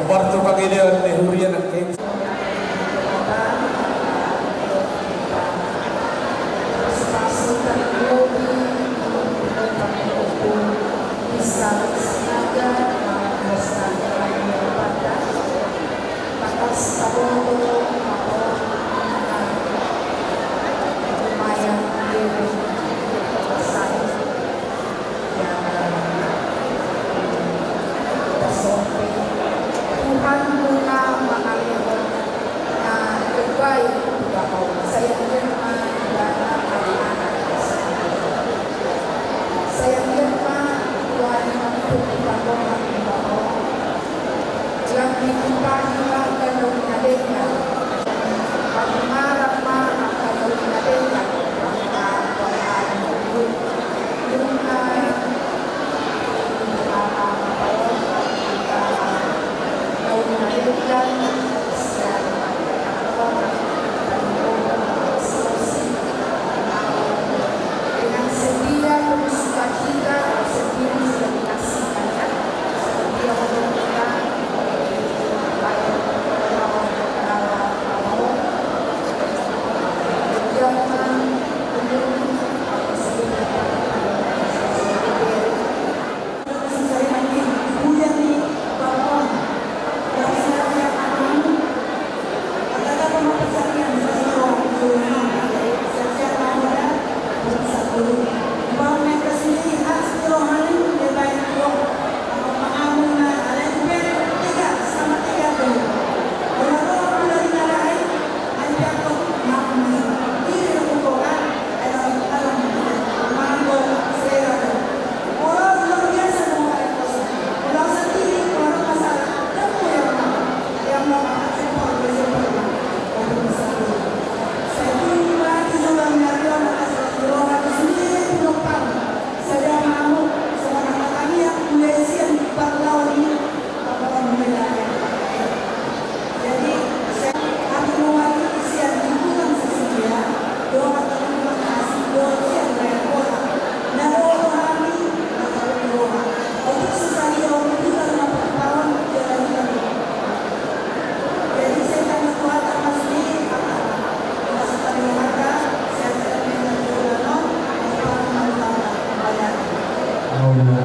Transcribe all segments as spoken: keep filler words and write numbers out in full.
Partupakideon ni huria nangkin. Tuhan nunga mangalehon na terbaik tu ho. Sai anggiat ma ibana anak-anak. Sai anggiat ma Tuhan mangihuthon tu ho. Jala ditumpahi ma angka na denggan. Patungaran ma angka na denggan. Dengan setia penuh sukacita, setia sudah dikasihkan, ya. Setia untuk kita,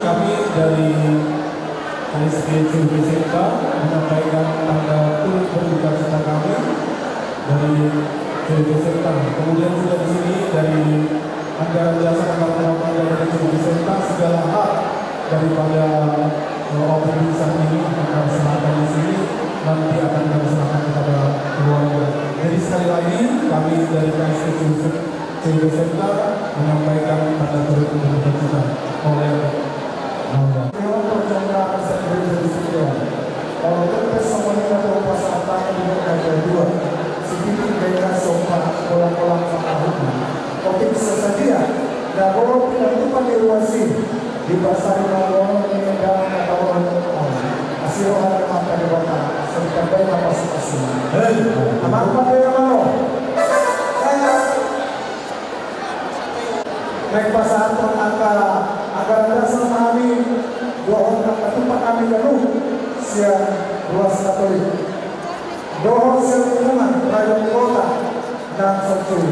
Kami dari K S P C W P Sekta menyampaikan tanda turut berduka cita kami dari C W P Sekta. Kemudian juga di sini dari anggaran jasa dan rumah tangga dari C W P Sekta, segala hak daripada, eh, Opung Pingsan ini akan diserahkan di sini, nanti akan kami serahkan kepada keluarga. Jadi sekali lagi kami dari K S P C W P Sekta menyampaikan tanda turut berduka cita. Oleh Dewan Perjalanan Sekretari Sipil. Kalau tempe semuanya ada pasangan tangan di dua. Sedikit beda sopa kolang-kolang sama. Oke, bisa saja. Nah, kalau tidak lupa di ruasi di pasar Imam Bono ini dan kata orang. Asiro ada mata di batang. Serta baik apa sih? Hei, apa apa ya mau? Naeng pasahathon angka, angka na dasar nami, dohot angka tumpang nami ganup sian ruas Katolik. Dohot sian lingkungan, raja ni kota, nang sansuri.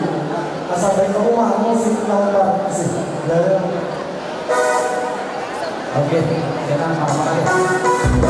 Asa baen hamu ma musik na hombar isi. Oke, tenang, tenang.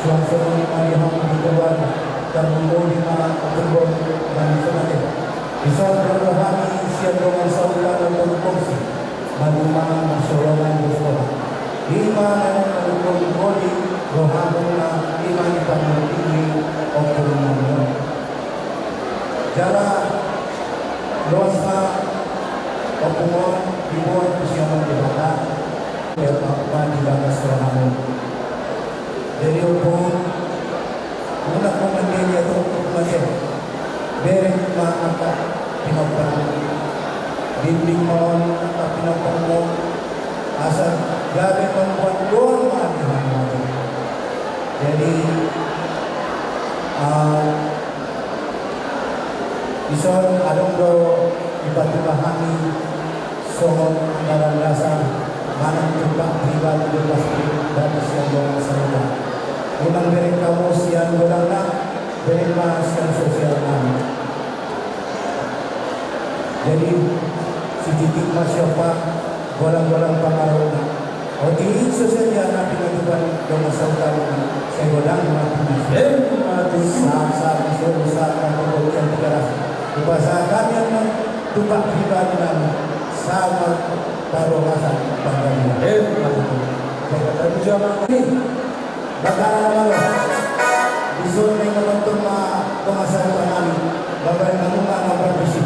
Suang songon i ma di hamu di keluarga, tarlumobi ma ompung on nang di sude. Dison do hami sian dongan sahuta na torus, maduma marsiholongan dos roha. I ma na naeng manungkun holi rohamuna, i ma di pangurung i ompung on. Jala loas ma ompung on diboan tu siamun Debata, ma di bagas rohamu. Jadi ompung, unang ho mandele atau ompung mate. Bereng ma angka pinomparmu. Bimbing ma on angka pinomparmu. Asa gabe mambuat gol ma di hamu. Jadi, ah, dison adong do dipatupa hami songon anggaran dasar manang tumpak pribadi do pasti dari sian dongan sahuta. Unang bereng hamu sian godangna, bereng ma sian sosial nami. Jadi, sititik ma siompa, godang-godang pangarahutna. Otik so sadia na pinatupa ni dongan sahuta, sai godang ma tusi. Emma tutu. Sahat-sahat ni solu, sahat ma tu bontean Tigaras. Hupasahat hami annon tumpak pribadi nami, sahat ma parhorasan panggabean. Emma tutu. Baik, tadi jamaah ini. Batara na malo. Dison naeng manonton ma dongan sahuta nami. Babaen hamu ma na parbisi.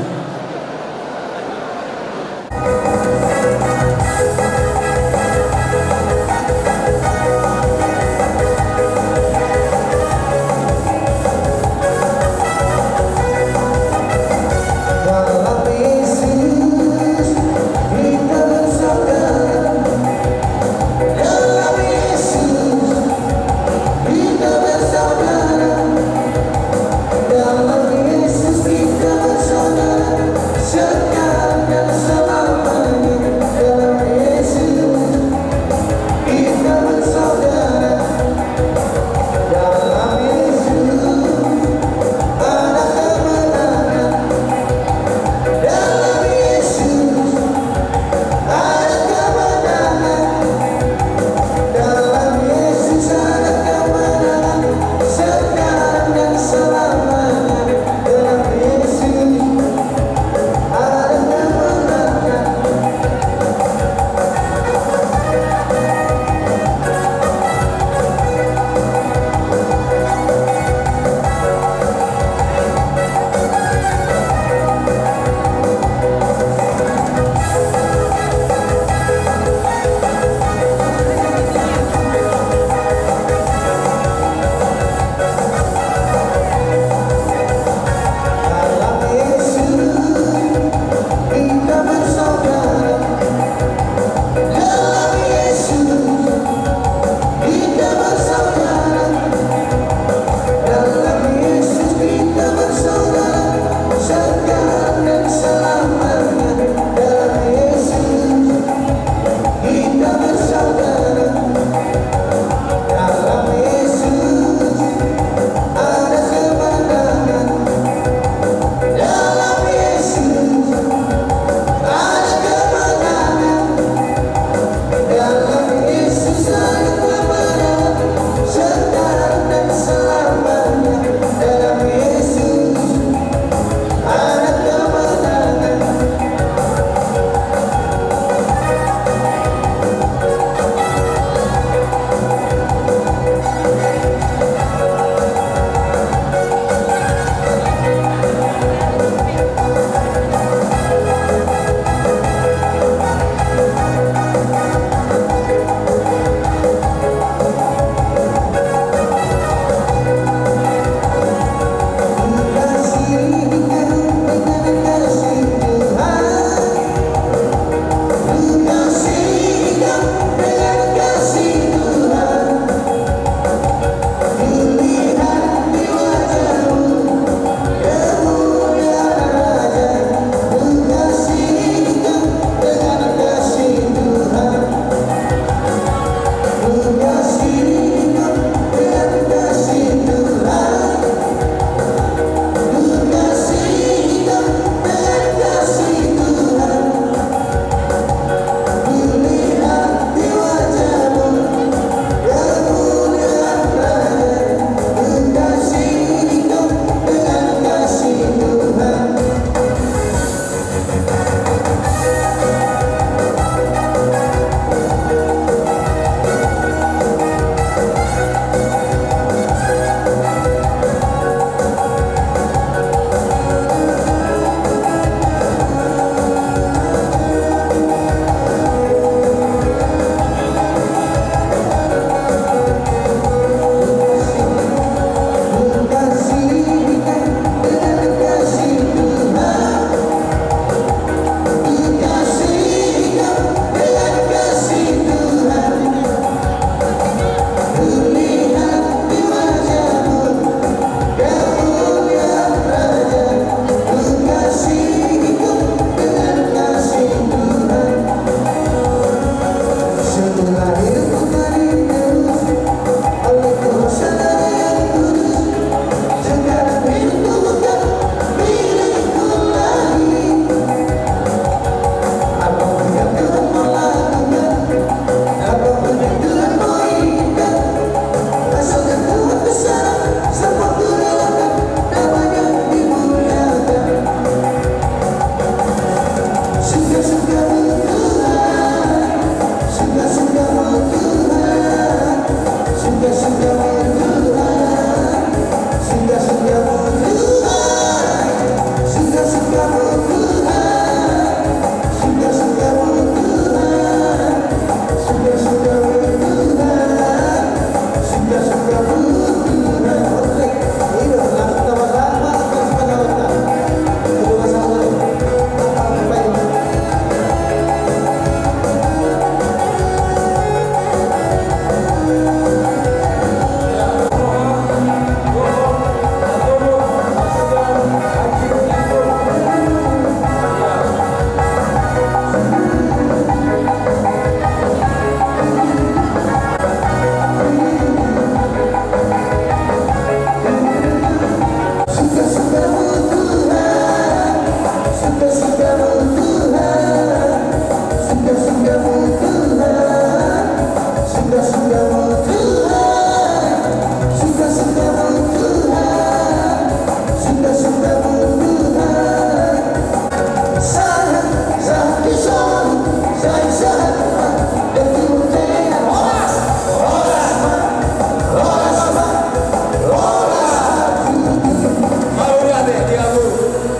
Mauliate di hamu,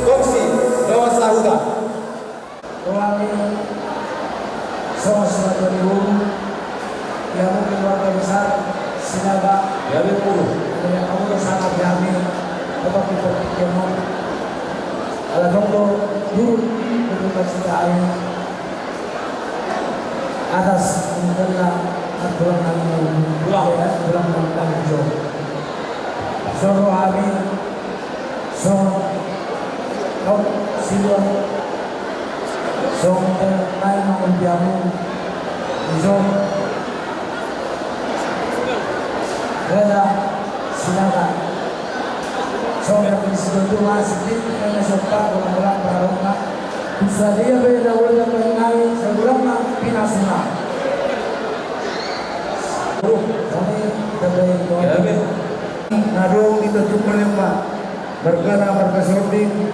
kongsi, lawas sahuta. Doa ni songon sinaga ni boru, di hamu keluarga besar Sinaga. Di hamu boru. Di hamu do sangap di hami, obat di portikian. Ala tong do dulu, dulu kasih tahu. Atas meninggalnya tulang nami, tulang, tulang nami jo. Soro hami, songon, kau, silon, songon, nai, mangul biamu, ijo, reda, Sinaga. Songon na pinisi do tu masuk di kena sopa bola-bola parona. Bisa dia beda wajah pengai sebulan mah pinasuna. Kami terbaik doa. Na dong di tetu palemma margana marga Sihombing.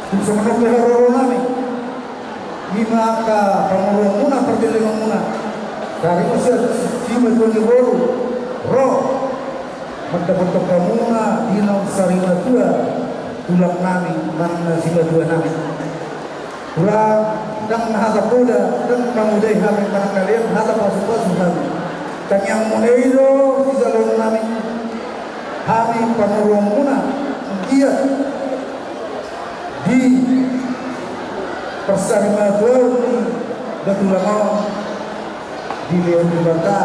Tung songon on pe haroro nami. Ima angka pamoruonmuna, pargellengonmuna. Sari ma sian simatua ni boru ro mandapothon hamuna di naung sari matua tulang nami manang na simatua nami. Ura ndang na hata poda, ndang na mangudai hami manang na lean hata pasupasu hami. Tangiangmuna i do sijaloon nami. Hami pamoruonmuna, anggiat di parsarimatuaon ni datulang on dilehon Debata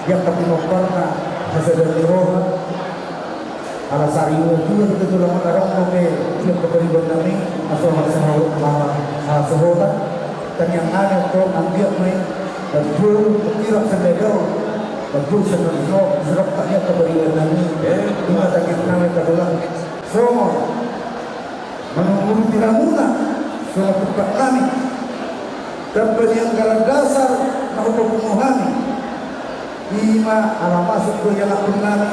di angka pinomparna hasadaan ni roha. Ala sarimatua do datulang on, adong dope di angka pariban nami, asa hasaho-, hasahotan. Tangiang nami antong anggiat ma i manjou mangkirap sian na dao, manjou sian na dao, diserap di angka pariban nami. Ima tangiang nami datulang. Songon manungguluti hamuna songon tumpak nami. Tamba ni anggaran dasar na hupapungu hami, ima ala masuk do ianakkon nami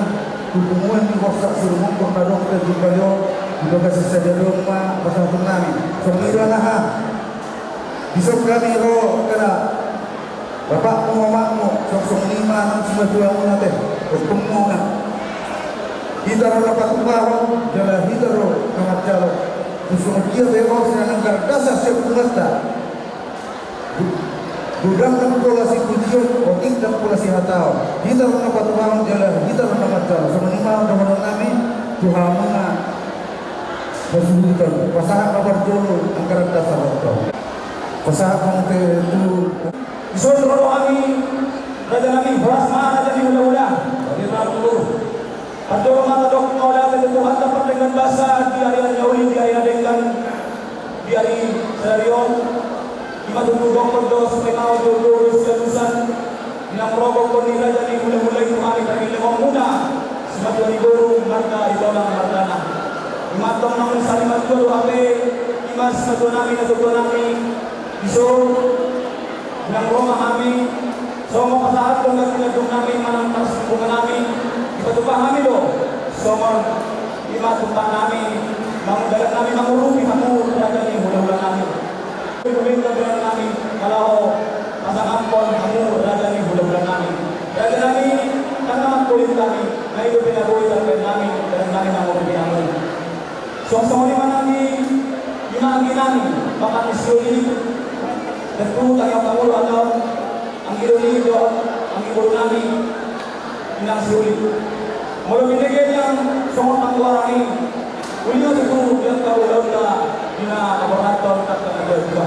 tu punguan ni Borsak Sirumongkor na adong di Tanjung Balai on. Di bagasan sadari on ma pasahaton nami. Songon i do, anaha. Dison hami ro, angka na bapakmu, omakmu, songon i ma nang simatuamuna, ate, ompunmuna. Hita do na patupahon, jala hita do na manjalo. Tung songon dia pe ho sian anggaran dasar sian punguanta. Godang ndang pola sipujion, otik ndang pola sihataon. Hita do na patupahon jala hita do na manjalo. Songon i ma dohonon nami tu hamuna hasuhuton. Pasahat ma parjolo anggaran dasar on. Pasahat ma muse tu. Dison ro do hami, raja nami, horas ma raja ni hulahula. Bagaimana dulu? Parjolo ma tadok mauliate tu Tuhanta pardenggan basa di ari na uli, di ari na denggan, di ari sadari on. I ma tutu gokhon do, supai ma jolo sialusan, inang rogokhon ni raja ni hulahula i tu hami pargellengonmuna, simatua ni boru marga Itolang mardana. I ma antong naung sarimatua do hape, i ma simatua nami, natuatua nami, dison, inang ro ma hami, songon pasahathon na tinadong nami manang parsimbungan nami, dipatupa hami do songon i ma tumpak nami, mangudara nami mangurupi hamu raja ni hulahula nami. Pementa dalan nami, molo pasangaphon hamu raja ni hulahula nami. Raja nami, tanggapan polit nami, na i dope na boi tarbaen nami, dalan nami mangurupi hamu. Songon songon i ma nami, i ma anggi nami, paman ni si Oli, tentu tangiang pangulu atau anggi Oli do, anggi boru nami, inang si Oli. Molo binege nian songon panggoaran i, uli ma tutu di angka ulaonta di na paborhathon angka na tuatua.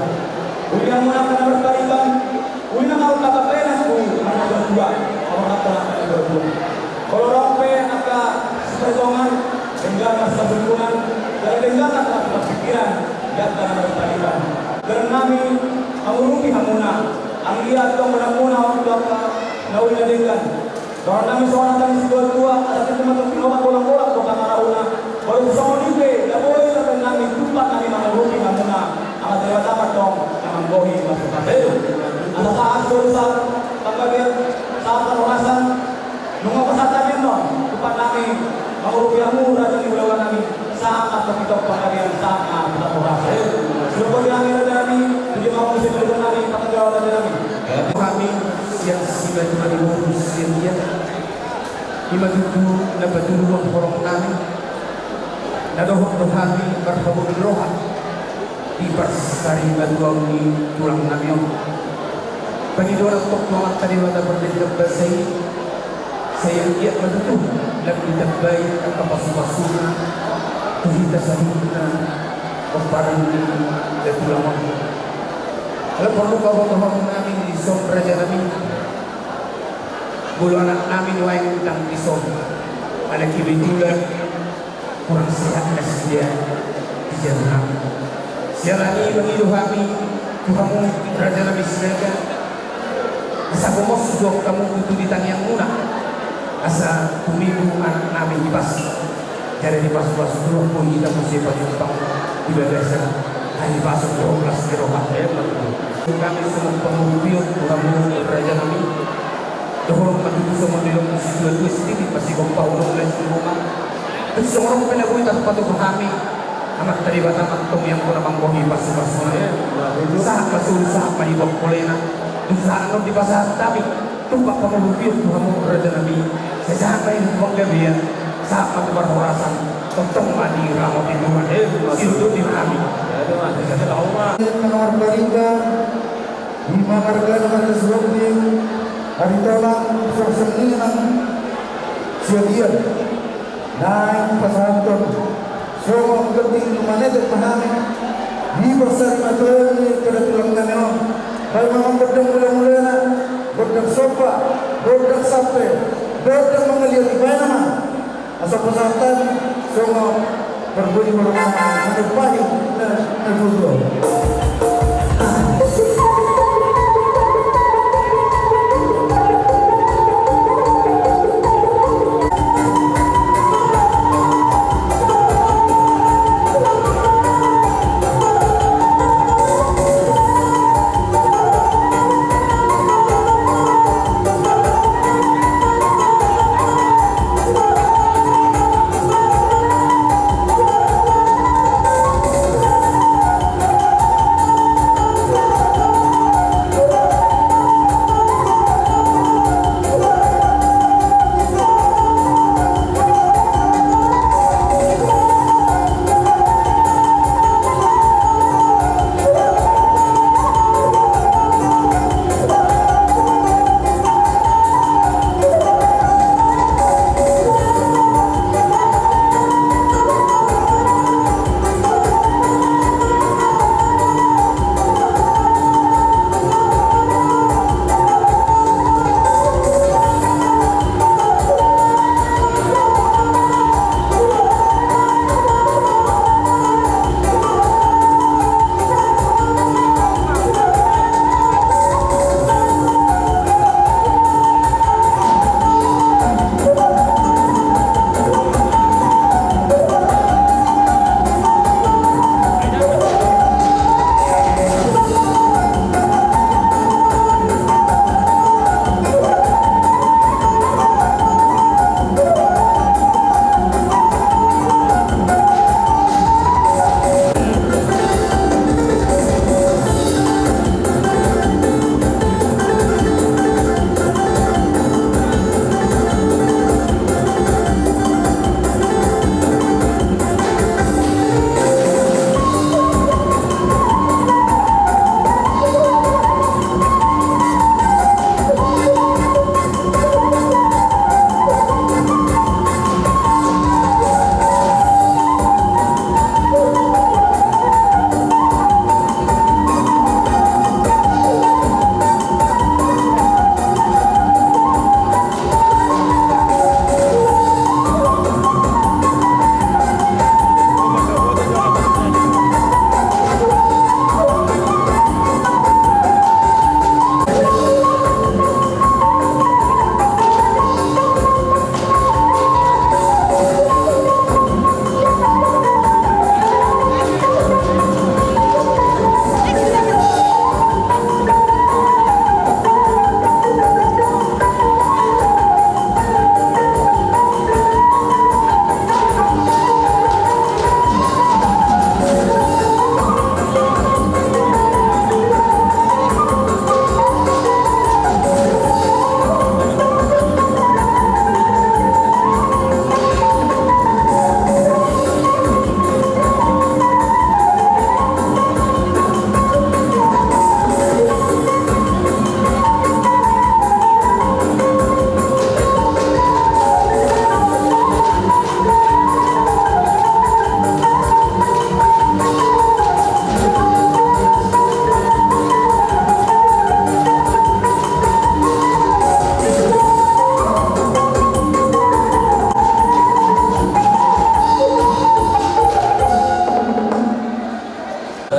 Uli ma muna angka na marpariban, uli ma muna angka na marpariban tu angka na tuatua, paborhathon angka na tuatua. Molo adong pe angka siparitongan, denggan ma sipasungkunan, jala denggan ma angka parpikiran di angka na marpariban. Dalan nami mangurupi hamuna, anggiat adong godangmuna on tu angka na uli na denggan. Dohonon nami songon hata ni situatua, asa tutu ma antong pinomat bolangbolang do pangarahutna. Molo tung songon i pe, na boi tarbaen nami, tumpak nami mangurupi hamuna, Amanta Debata ma antong na manggohi pasupasu. Asa sahat solu sahat panggabean, sahat parhorasan, nunga pasahat hami annon, tumpak nami mangurupi hamu raja ni hulahula nami. Sahat ma antong panggabean, sahat ma antong parhorasan. Sidok boti nami raja nami, tu dia ma hamu muse, sidok nami, panggabean raja nami. Hami sian simatua ni boru sian dia, i ma tutu na patuduhon holong nami, na dohot do hami marhabot ni roha di parsarimatuaon ni tulang nami on. Pangidoan antong tu Amanta Debata pardenggan basa i, sai anggiat ma tutu lam ditambai angka pasupasuna tu hita saluhutna pomparan ni hatulangon. Ala porlu pabotohon nami dison raja nami, molo anak nami nuaeng ndang dison, ala kebetulan kurang sehat nasida di jabu nami. Siala ni i mangido hami tu hamu raja nami Sinaga, asa gomos do hamu tutu di tangiangmuna, asa tumibu anak nami Hipas. Jadi dipasupasu Tuhan ma hita muse pajumpang di bagasan hahipason dohot las ni roha. Hami songon pangurupion tu hamu raja nami. Dohonon ma tutu songon nidok ni situatua, sititi ma sigompa, ulos na siruma. Tung songon on pe na boi tarpatupa hami, Amanta Debata ma antong i anggo na manggohi pasupasuna. Sahat ma solu, sahat ma di bangkolena. Tung sahat annon dipasahat hami tumpak pangurupion tu hamu raja nami. Sai sahat ma i tu panggabean, sahat ma tu parhorasan, tongtong ma diramoti Tuhan. Sidok di hami. Marga Pariban, ima marga na marga Sihombing, Aritolang, Sorsengi nang Siagian. Naeng pasahathon songon ganding manetek ma hami di parsarimatuaon ni angka tulang nami on. Baen ma gondang mulamulana, gondang somba, gondang sampe, gondang mangaliat i, baen ma. Asa pasahathon songon parbue ni borngin na paling na, na tutu.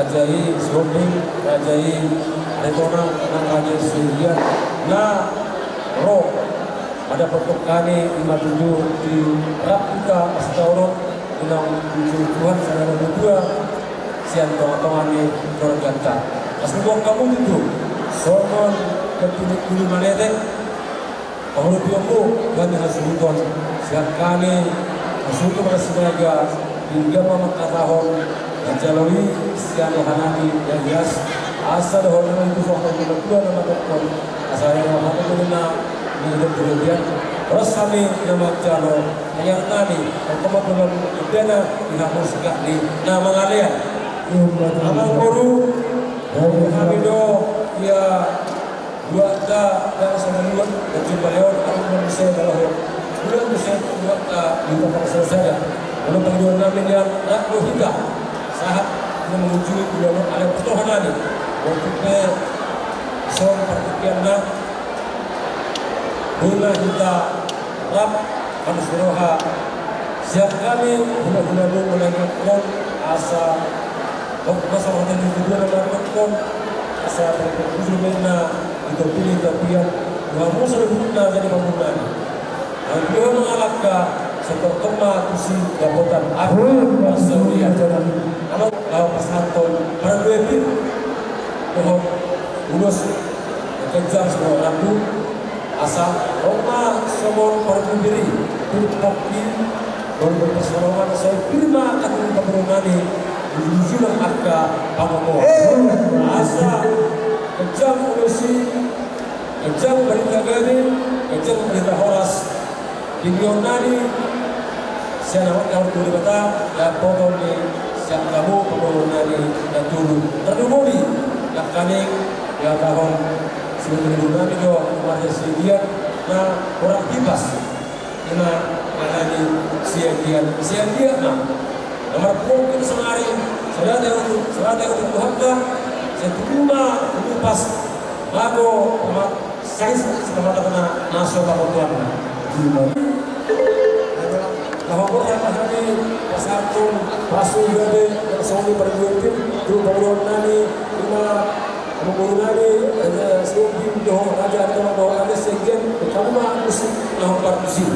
Raja i Sihombing, raja i Aritonang, nang raja i Siagian, na ro mandapothon hami ima tutu di rap hita pasitaonon, unang tutu Tuhan sada na dua sian tongatonga ni keluarganta. Pas lumoan hamu tutu songon ketulut bulu maletek, pangulupionmu hami hasuhuton, sian hami hasuhuton ma na sinaga, denggan ma mangkatahon, manjalo i sian rohanami na ias, asa dohononnami tu songon na dua na mandokkon, asa ia rohanami na nidok di robian, horas hami na manjalo, ayang nami, tongtong ma tulang indana, di hamu singkat ni na mangalean. Amang boru, hami do, ia Buakta bangsa na luat, na jumpa leon, anak manusia na laho. Bulan muse buakta, bulan bangsa sada. Lalu pangidoan nami nian, rap do hita. Sahat, na mangujungi bulan on, alai patoha nami. Waktu pe, son partingkian na. Guna hita, rap, manusia roha. Sian hami, hula-hula mu, mulai ngakon, asa Masalah tadi kedua nama rokok, asa berikut tujuh mena, itu pilih tapian, dua musuh guna jadi pembunuhan. Nah, beliau mengalahkan sepertoma tusi dapotan aku, masa ulian. Nama, lawan pas Anton, para dua pin, pohon, ulos, kejam semua rambu, Asa, ro ma songon parjubiri, tu pongki, baru berpasarongan, sai pir ma angka tu pamoruon nami, di ujung angka pamoruon. Asa, kejam ulos i, kejam barita gabe, kejam barita horas, di nion nami, sian anak ni Debata, dapotan ni sian hamu pamoruon nami na tolu. Tardumuli, nangkaning, ia tahun, Sibutubutu nami do, marga Siagian, na orang Hipas. Ima, nangkaning Siagian, Siagian ma. Na marpungkin sangari, serata untuk, serata untuk Tuhan ka, setuju ma, lupas, mago, ma, Sai sipamata na naso pamotoanna. Ima. Laho ma hami pasahathon pasu gabe na songon i parjumpang tu pamoruon nami, ima, pamoruon nami, eh, Sihombing dohot Raja Aritonang dohot Raja Siagian, hamu ma musik na hombar tusi.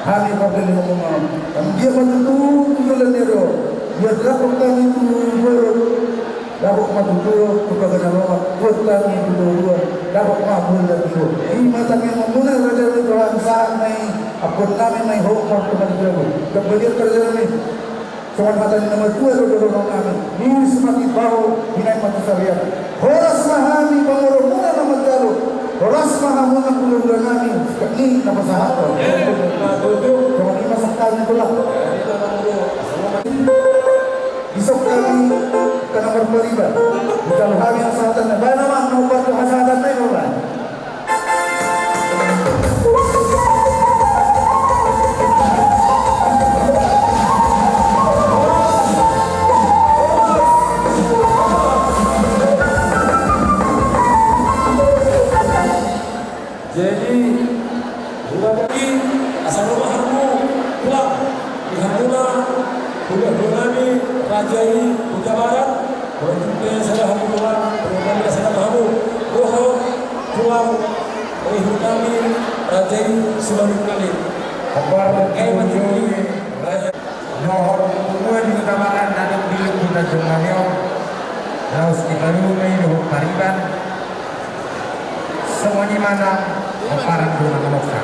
Hami parjolo ngomong. Dia ma tutu, tutu lan dia do. Dia terapok kami tu dua. Dapot ma tutu, tu pagana lomak, buat kami tu dua. Dapot ma bulan dua. Ima tangiangan muna, Raja Tuhan, sahat nai, ampun nami nai, ho, ma, tu mati jago. Kembalian kerja nami. Songon hata ni na matua do dohonon nami, ni semakin bahu, hinaing ma tu sarian. Horas ma hami pamoruon muna na manjalo, horas ma hamu nang hulahula nami, ni na pasahathon. Songon i ma sangkal ni tulang. Isok hami, kana marpariba. Dijalo hami hasahatan na, baen ma na umbar tu hasahatan na i ma baen. Jadi, hula bagi, asa ro ma hamu, pulang, di hamuna, hula-hula nami, raja i, Huta Barat, Molo tung pe sada hamu tulang, molo tung pe sada hamu, dohot tulang, molo tung pe raja i Simalungun nami. Hombar tu raja i. Dohot tulang di Huta Barat, na dong di Huta Jongarion. Laos dipaluhon ma i dohot pariban, songon i ma nang pomparan dongan na manoksa.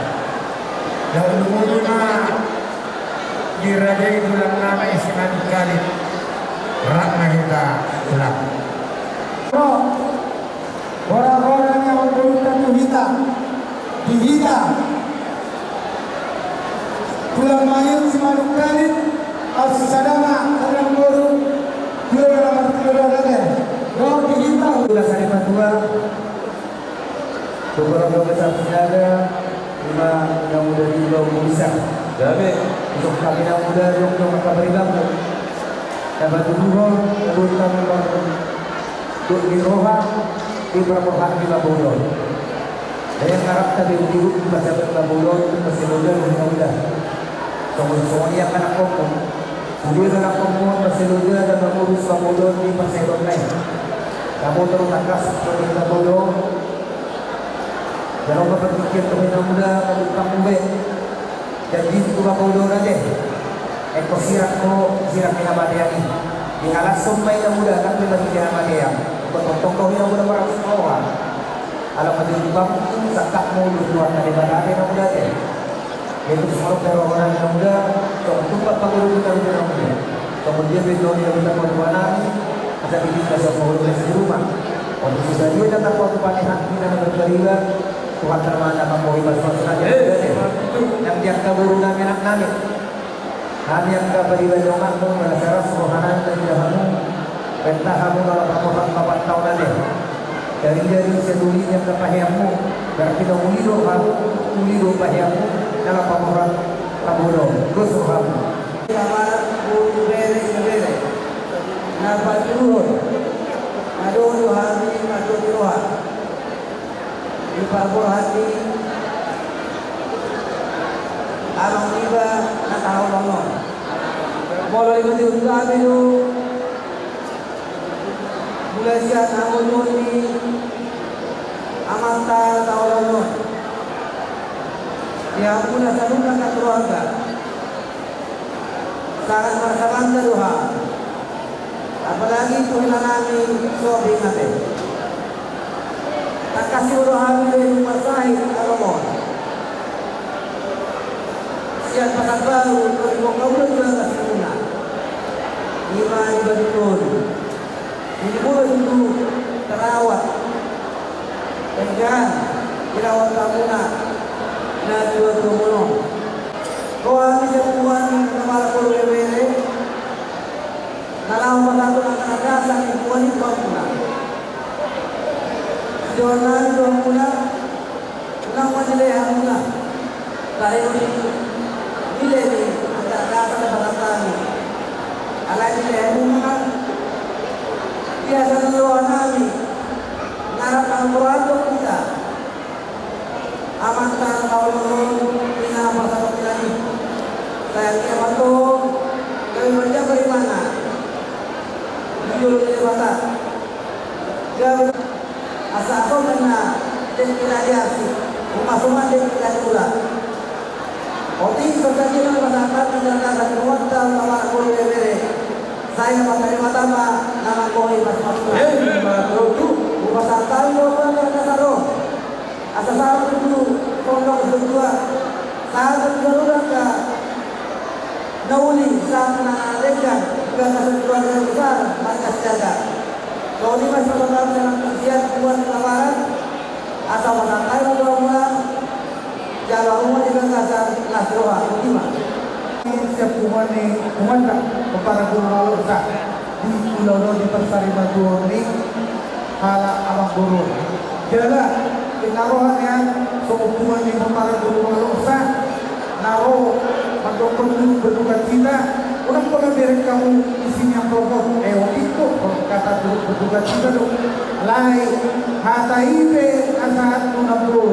Laos dung i ma dirajai tulang nami Simanungkalit, rap ma hita tulang. Hora-hora ni angka boruta tu hita, di hita. Tulang Mayut Simanungkalit, arsada ma tulang boru, tulang na martulang raja. Ro di hita. Tulang sari patua. Tulang boru besar Sinaga, ima na muda di bau bisa. Gabe. Untuk kami na muda, untuk maka beri bambu. Dapat dulu, lalu kami bambu. Dok di roha, di permukaan di Babolon. Dang ngarap tabe ujuk di pasahat Babolon, di pasahat Babolon, di pasahat Babolon. Songon-songon i angka anakkon. Sude angka anakkon, pasahat Babolon, dan mangurus Babolon di pasahat Babolon. Kamu terus tangkas, songon Babolon. Jalo ma partingkian tu hita muda, kamu tanggung be. Jadi tu Babolon ate. Eko sirak ko, sirak ni hamatean i. Dihalashon ma i na muda, kan memang di hamatean. Betonton ko i na muda marasuk roha. Ala ma di lubang, sangkap mu, lu Tuhan na Debata ate na muda ate. Jadi tu songon i roha na muda, songon tumpak pangurus kita na muda. Songon dia pe toni na muda, pangurus nami, asa bikin kasih pangurus di rumah. Untuk sudah dia datang waktu panehan kita na berkeribat, Tuhan termana mamori bas-bas saja. Eh, yang dia kaburu nami anak nami. Hami angka pariban ni omakmu, manasaras rohanami na di hamu, penta hamu na lapan puluh empat tahun ate. Dari dari seduli ni angka paheanmu, berarti na uli do hamu, uli do paheanmu, na lapan puluh empat tahun, terus rohamu. Selamat, buru bere, bere. Na paturuhon, na dohot do hami, na dohot roha. Di parboruon ni amang niba na taholongon. Molo diboto hami do, mulai sian hamu ni amanta taholongon. Di hamu na saluhutna keluarga. Sangat marasa bangga do hami. Apalagi tu hela nami Sobing ate. Tangkas do hami be marsahi alomon. Sian Pasar Baru, tori bongka uda juga kasihuna. Ima di Badulon. Jadi mulai dulu terawat. Dengan dirawat hamuna na dua dua mono. Kau hami sepuan kepala polo bebere. Na laho pasahathon angka na gasan di tua ni hamuna. Sidohonon nami tu hamuna, unang ma dilehon hamuna. Taringot ni nilai ni angka na gasan na pasahat hami. Alai dilehon hamuna. Biasa ni roha nami. Ngarap nang roha tu hita. Amanta na taholongon, ina pasahat nami. Sai anggiat ma tong gabe manjambar ibana di jolo ni Debata. Gabe asa songon na dengke na di asi, songon na dengke na di ula. Otik songon i ma pasahathon na gasan di rohanta, na marguru bebere. Sai Amanta Debata ma na manggohi pasu-pasuna. Ima tutu. Hupasahat hami do angka na saro. Asa sahat tu pondok satua, sahat tu saluhut angka na uli, sahat tu na denggan, tu angka sakeluarga besar marga Siaga. Songon i ma sian hami, sian Tuan Labaran, asa pasahat hami ma tu hamuna, jalo hamu ma di bagasan las roha, ima. Sian punguan ni punguanta, pomparan guru Walosa, di ulaon on di parsarimatua ni halak amangboru. Jala, inna roha nian, songon punguan ni pomparan guru Walosa, na ro mandokkon turut berduka cita, unang pola bereng hamu isi ni amplop on, eh, otik do, kata turut berduka cita do. Alai, hata i pe na sahat tu namboru,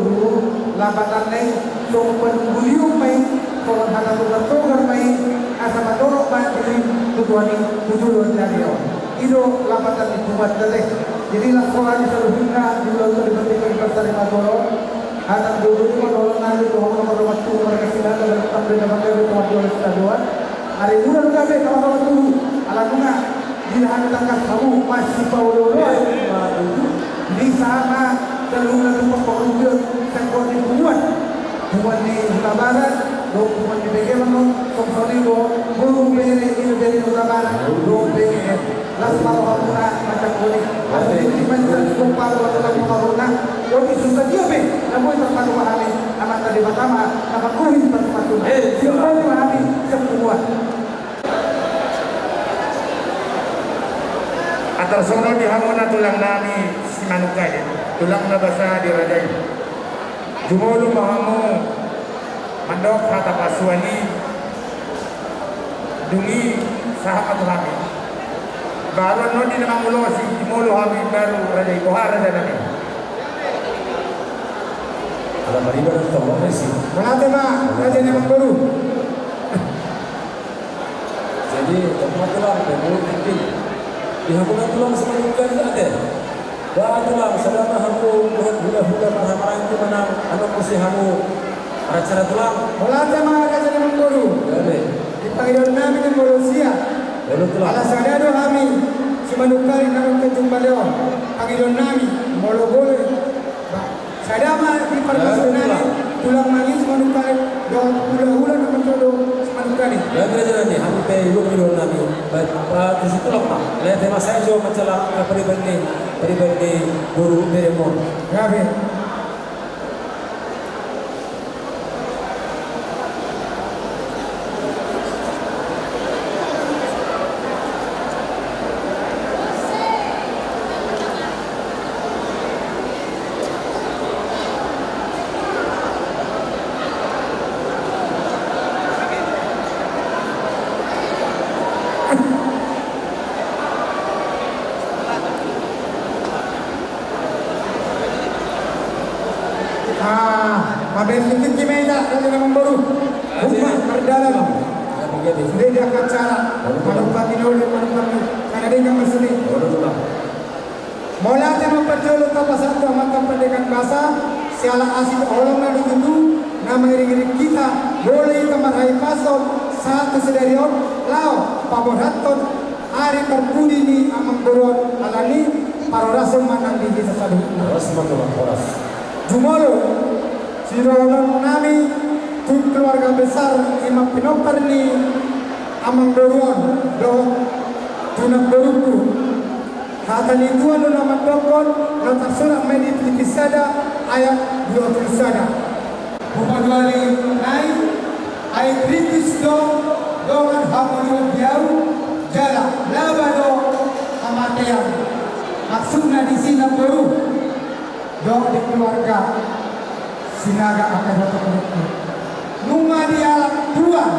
lapatanna i, songon panungkulion ma i, songon hata togar-togar ma i, asa mandorong ma diri tu Tuhan i tu joloan ni ari on. I do lapatan ni punguanta ate. Jadi las roha ni saluhutna di ulaon on di partingkian parsarimatua on. Hata ni boru i ma dohonon nami tu hamu na mardongan tubu marga Sinaga, marga Sinaga, marga Sinaga. Ari muna do gabe na mardongan tubu. Ala nunga Di lahan tangkas hamu masipaolooloan. Di sahat ma saluhutna tumpak parrugion, sangkot ni punguan, punguan ni Hutabarat dohot punguan ni Begelang, songon i do boru bere, ina bere ni Hutabarat dohot Begelang. Las ma rohamuna manjangkon i. Asa di manjangkon pala wala pangarona. Oti susa dia be na boi tarpatupa hami, Amanta Debata ma na manggohi patupatunta. Simboli ma hami sian punguan. Antar songon on di hamuna tulang nami Simanungkalit, tulang na basa di raja i. Jumolo ma hamu mandok hata pasuan i. Dung i sahat ma tu hami. Baru annon di na mangulosi, jumolo hami baru raja i, boha raja nami. Ala pariban tong, boha isi. Mauliate ma raja ni amangboru. Jadi, tong ma tulang, tong ma tulang, di hamuna tulang Simanungkalit ate. Ba tulang, sada ma hamu dohot hulahula marhahamaranggi manang adong muse hamu acara tulang. Mauliate ma raja ni amangboru. Gabe. Di pangidoan nami na molo sia. Molo tulang. Ala sada do hami Simanungkalit na dohot Tanjung Balai on. Pangidoan nami molo boi. Ba, sada ma di parmasuk nami, tulang mangido Simanungkalit dohot hulahula na manjalo Simanungkalit. Gabe raja nami, hami pe i do pangidoan nami. Ba, ba, tusi tulang ma. Mauliate ma, sae jo manjalo pariban ni, pariban ni boru beremon. Gabe. Ah, mamereng tingki ma hita, raja ni amangboru. Bung ma mardalan. Sude di angka acara. Manopati na uli, manopati na denggan ma sude. Mauliate ma parjolo tapasahat tu Amanta Pardenggan Basa, siala asi holong na tutu, na mangiringiring hita, molo hita marhahipason, sahat tu sadari on, laho paborhathon ari parpudi ni amangboru on, alani parhorason ma nang di hita saluhutna. Horas ma tulang, horas. Jumolo sidohonon nami tu keluarga besar, i ma pinompar ni amangboru on dohot tu namborungku. Hata ni Tuhan do na mandokkon, na tarsurat ma i di Pilippi sada ayat dua pulu sada. Hupaduahon nai, ai kritis do dongan hamu di ahu, jala laba do hamatean. Maksudna disi namboru dohot di keluarga Sinaga angka dohot keluarga. Nunga dialap Tuhan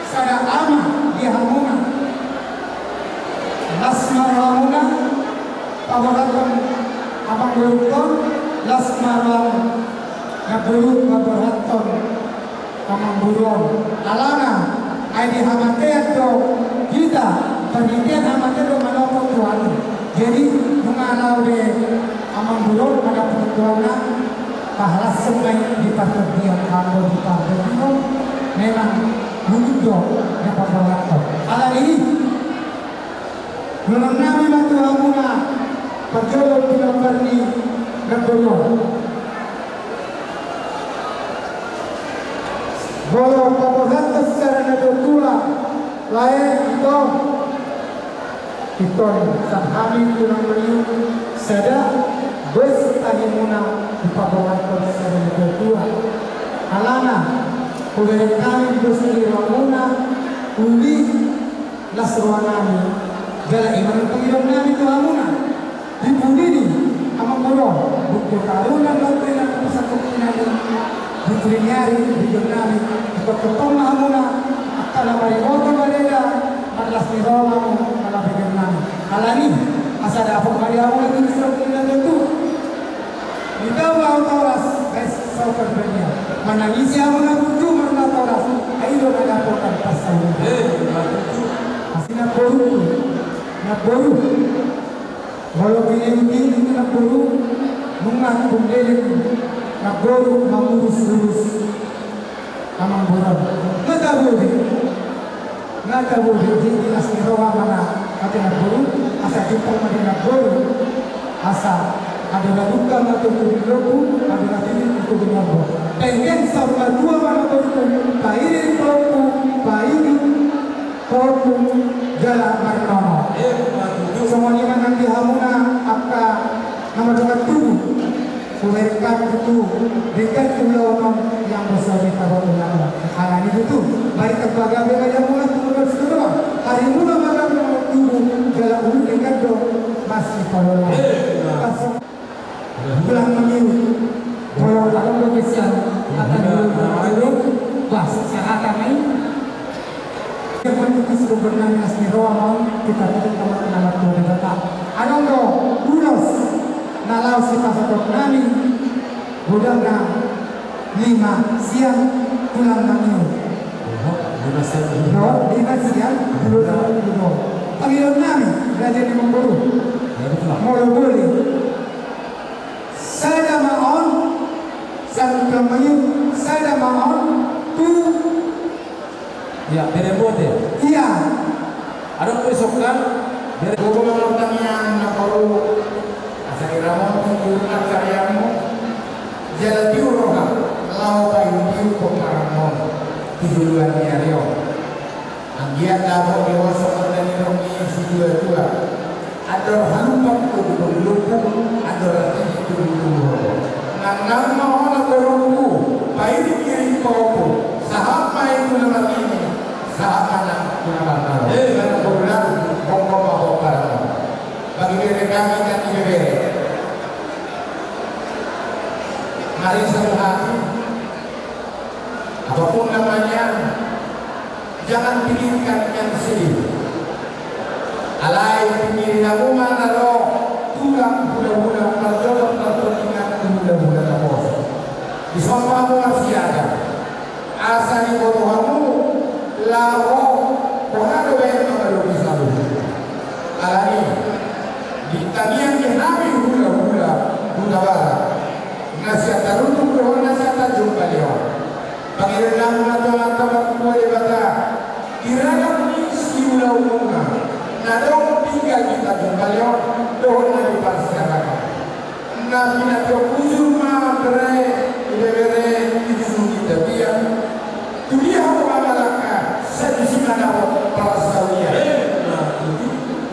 sada ama di hamuna. Las ma rohamuna paborhathon amangborungkon, las ma roham namboru paborhathon amangboru on. Alana, ai di hamatean do hita, panghitean hamatean do manopot Tuhan i. Jadi, nunga laho be amangboru on manopot Tuhan na, pahalashon ma i di partondion, anggo di partondion, memang bulung do na paborhathon. Alani i, dohonon nami ma tu hamuna, parjolo pinompar ni namboru on. Molo paborhathon sada na tua-tua, lae, ito. Ito, sian hami tulang mangido, sada, dos tahimuna dipaborhathon sada na tua-tua. Alana, hubereng hami dos ni rohamuna, uli, las roha nami, jala i ma na pangidoan nami tu hamuna. Di pudi ni amangboru on, buku taruna na tua i na pasangkop i na di pudi ni ari, di giot nami, di tongtong ma hamuna, angka na mariboto mareda, marlas ni roha ma hamu, manapikan nami. Alani, asa dapot ma di hamuna tu surat ni na tua-tua. Di tabo ahu toras, guys, saupar badia. Manangisi ahu na burju, marna toras. Ai do na dapotan pas sahu. Eh, na burju. Asi na boru, na boru. Molo pinenting na boru, nunga pundelen na boru mangurus-urus. Amangboru on. Nga tabo be. Nga tabo be. Jadi las ni roha ma na. Ate na boru, asa jumpang ma di na boru, asa adong na dungka ma tu tu di lopu, adong na titi tu tu di lopu. Pengen saur matua ma na boru tu, paidi lopu, paidi lopu, jala marnono. Songon i ma nang di hamuna angka na mardongan tubu. Huberengkan tutu, denggan ulaon on, yang boso di tabaku nama. Alani tutu, baik kepagabe ma di hamuna tu mudar sidohonon. Arimuna ma na mardongan tubu, jala ulu denggan do, masih palola. Tulang Mangiu. Molo adong do besian, akan dulu, bas, sahata ma i. Ia mengutus gubernur Nasmi Roa mau kita tutup kamar nama Tuhan Debata. Adong do ulos na laos sipasahat nami, godangna lima sian tulang Mangiu. Lima sian. Lima sian tulang Mangiu. Pangidoan nami, raja ni Mamboru. Molo boleh. Sada ma on, sada ma on, tu. Ia, bere bote. Ia. Adong pe sokkan. Bere bote ma on tangiang na boru. Asa iramoti diurna karyamu. Jala diur roha. Laho paintiur pomparanmu. Di juluan ni ari on. Anggiat dapot dewasa mardaninong ni situa-tua. Andor halumpang tu lumbung, andor raja tu lumbung. Nang nang ma hona borungku, paidi kiri paopu. Sahat ma i tu na marnini, sahat ma nang tu na marnalo. Nang boru nang, monggo ma ho parano. Bagi bere kami kan di bebere. Mari satu hati. Apapun namanya, jangan pikirkan yang sedih. Alai pikiri hamu ma na ro tulang hulahula, parjolo parjolo di hulahula na poso. Di somba hamu marsiaga. Asa diboto hamu laho, boha do baen mangalobi saluhut. Alani, di tangiang ni hami hulahula Hutabarat. Na sian Taruntuk dohot na sian Tanjung Baleo. Pangidoan nami ma tu Amanta Martua Debata, di ragam ni siulaonmuna na adong tinggal di Tanjung Baleo dohot na di parsiarahan. Na pinatio bujur ma bere, ibebere, di bujur di tapian. Tu dia hamu ma malangka, sai disi ma dapot parsaulian.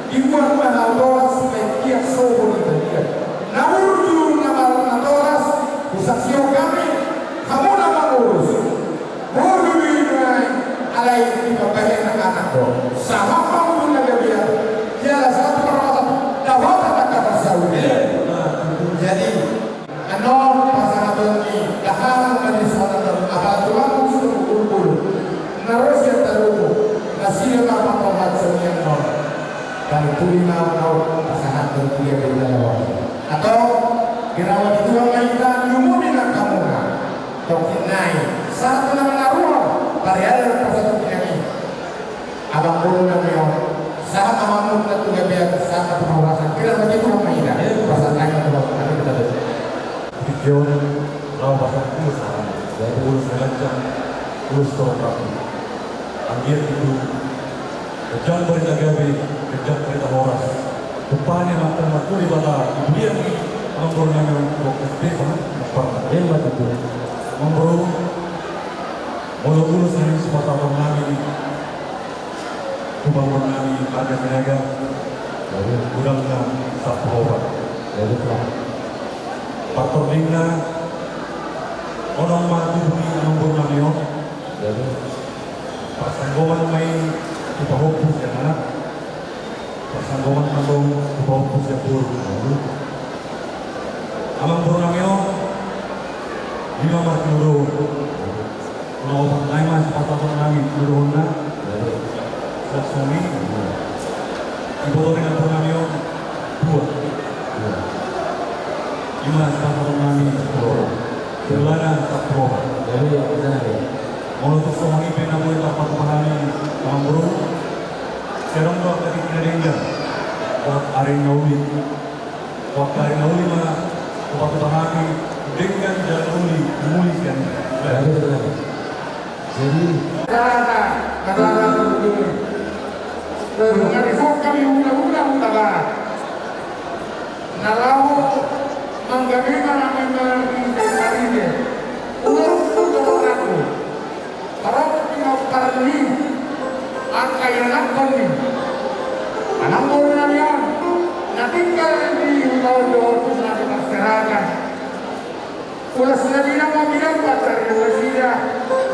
Dibuat ma hau toras, baen dia sobo di tapian. Na burju na marnatoras, husaksihon hami, hamu na mangurus. Boru do i nuaeng, alai di pambahenan anak do. Sahat ma boru na gabean, jala sahat ma parhorasan, dapotan angka parsaulian. Jadi, annon pasahaton ni dahahang ma di son, apala tulang sudah berkumpul. Na ro sian Taruntuk, nasida ma patorhat songon i annon. Taruntuk i ma annon pasahaton dia beda lawan. Atau, dirawa di tulang ma hita, diumumi nang hamuna. Tongkin nai, sahat tu na manaruhon, parialan pasahaton dia i. Amangboru nami on, sahat ma hamu tu gabean, sahat ma tu parhorasan, kira begitu ma ida. Pasahat nai ma tu hamu, nanti kita lihat. Tingki on, laho pasahat ulos nami, jadi ulos na ganjang, ulos torop rambu. Anggiat itu, ganjang barita gabe, ganjang barita horas. Tumpahon ni Amanta Martua Debata, di bulan ni amangboru nami on, pokok desa, parna. Emma tutu. Amangboru, molo ulos nami sipasahaton nami, tu pamoruon nami, marga Sinaga, godangna sampulu opat. Partordingna, onom ma tubu ni amangboru nami on. Parsanggoman ma i tu pahompu sian anak. Parsanggoman ma tong tu pahompu sian boru. Amangboru nami on, lima ma tinodohon. Opat nai ma sipasahaton nami tinodohonna. Songon i. Diboto ni amangboru nami on, dua. Dua. Ima sipasahaton nami. Dua. Jumlahna sampulu opat. Molo tung songon i pe na boi tarpatupa hami, amangboru. Sai adong do angka tingki na denggan. Dohot ari na uli. Dohot ari na uli ma tarpatupa hami, denggan jala uli, uli sian i. Jadi, kata-kata, kata-kata, Na laho manggabe manang manang di Marine. Ulos tu dohoranku. Parokot ni na parni angka ianakhon ni anang boru nami on na tinggal di huta on dohot tu na di masyarakat. Ulos na di na mambilang patar di nasida,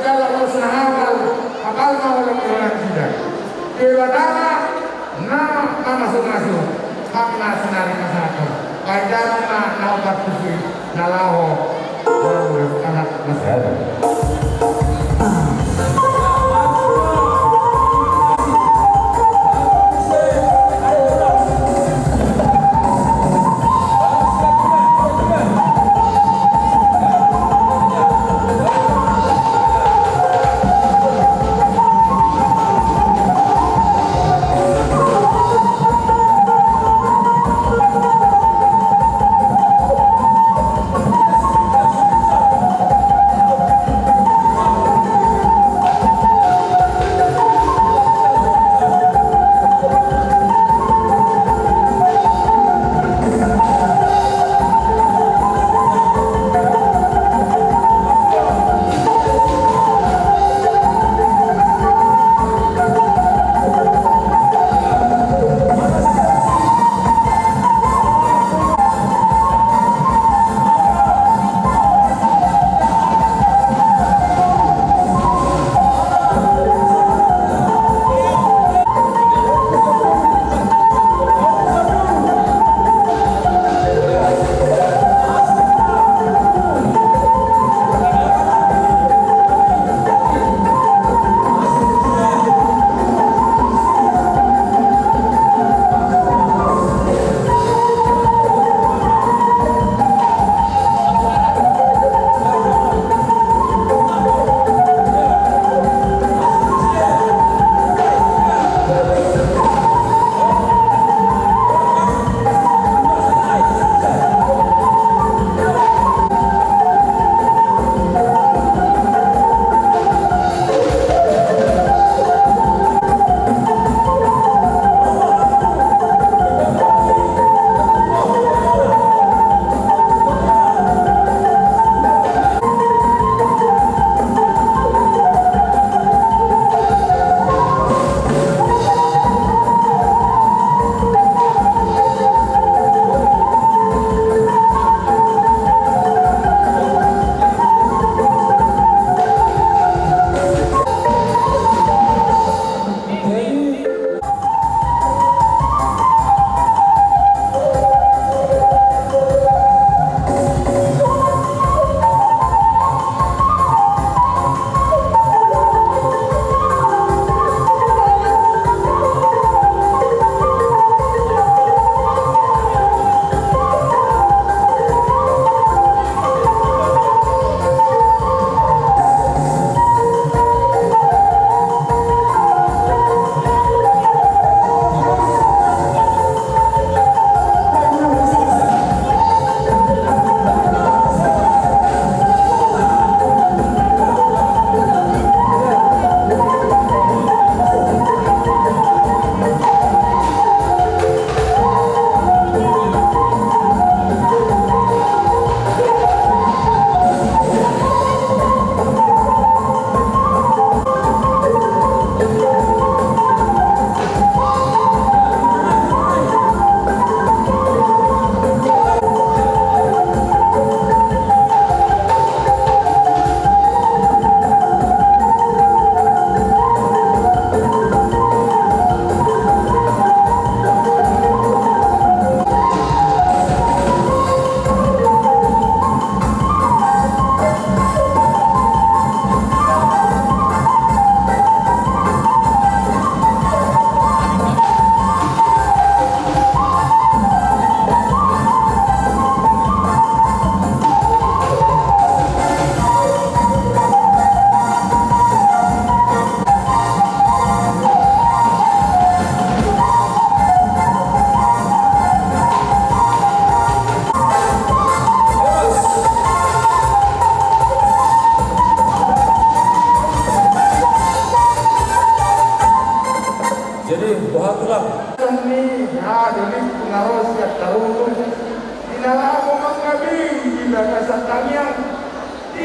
jala ulos na hapal, hapal ma ulos ni nasida. Debata ma na mamasumasu, hang na sinari pasahathon. Bahen damang ma na hombar tusi na laho maulos anak nasida.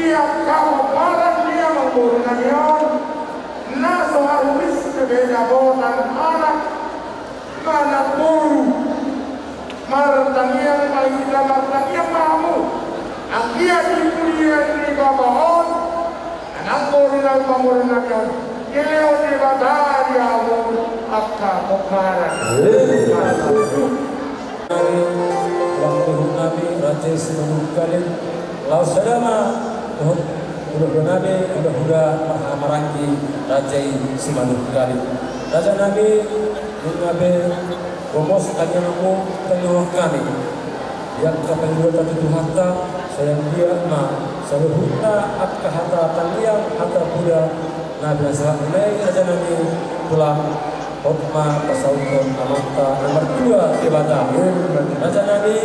Ia kamu paran dia mangboru nami on, na so harus beda botan anak, mana boru, martangiang ma hita, martangiang ma hamu. Anggiat di pudian ni bapa on, anak boru nami, mangboru nami on, dilehon Debata di hamu angka pomparan. Amin. Tulang ni huta nami, Raja i Simanungkalit, laos sada ma dohot hulahula nami, hulahula marhaha maranggi, Raja i Simanungkalit. Raja nami, nunga be gomos tangiangmu, tangianghon hami. Di angka pangidoan tu Tuhanta, sai anggiat ma saluhutna angka hata tangiang, hata poda na pinasahatmuna i, Raja nami, tulang, hot ma pasauthon Amanta na martua Debata. Raja nami,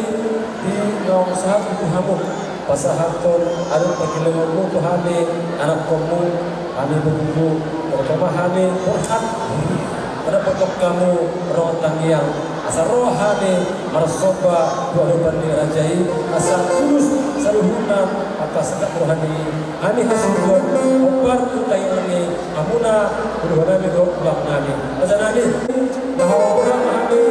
di naung sahat tu hamu pasahathon adong pargellengonmu tu hami anakkonmu, hami borumu, terutama hami borhat, manapothon hamu ro tangiang, asa ro hami marsomba tu adopan ni raja i, asa tulus saluhutna angka sangkap roha ni hami hasuhuton, hombar tu tangiang ni hamuna, hulahula nami dohot tulang nami. Raja nami, na hombar ma hami